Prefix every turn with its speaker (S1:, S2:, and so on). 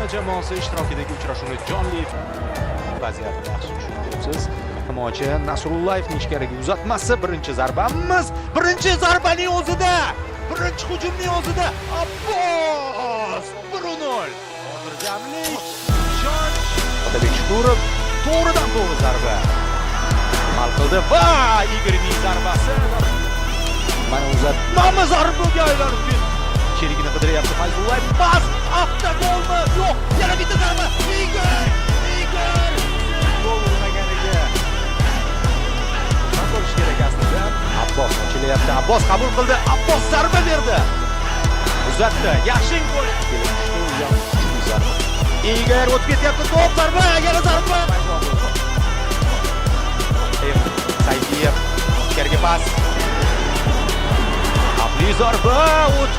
S1: Terma jamoasi ishtirokidagi uchrashuvni jonli vaziyatni yaxshi tushunibsiz. Himoyachi Nasrullayevning ichkariga uzatmasi, birinchi zarbamiz, birinchi zarbaning o'zida, birinchi hujumning o'zida Abbos, 1-0. Xotirjamlik, ishonch. Otabek Shukurov, to'g'ridan to'g'ri zarba. Hal qildi va Igorning zarbasi. Mana uzatmamiz zarbaga aylanib ketdi. Sherigini qidiryapti Fayzullayev. Pas, avtogolmi? Yo'q, yana bitta zarba. Igor! Igor! Gol urmaganiga nima bo'lishi kerak aslida? Abbos ochilyapti. Abbos qabul qildi. Abbos zarba berdi. Uzatdi. Yaxshi gol. Kelib tushdi, u ham kuchli zarba. Igor o'tib ketyapti. To'p, zarba, yana zarba. Sayfiyev, ichkariga pas. Xavfli zarba. O't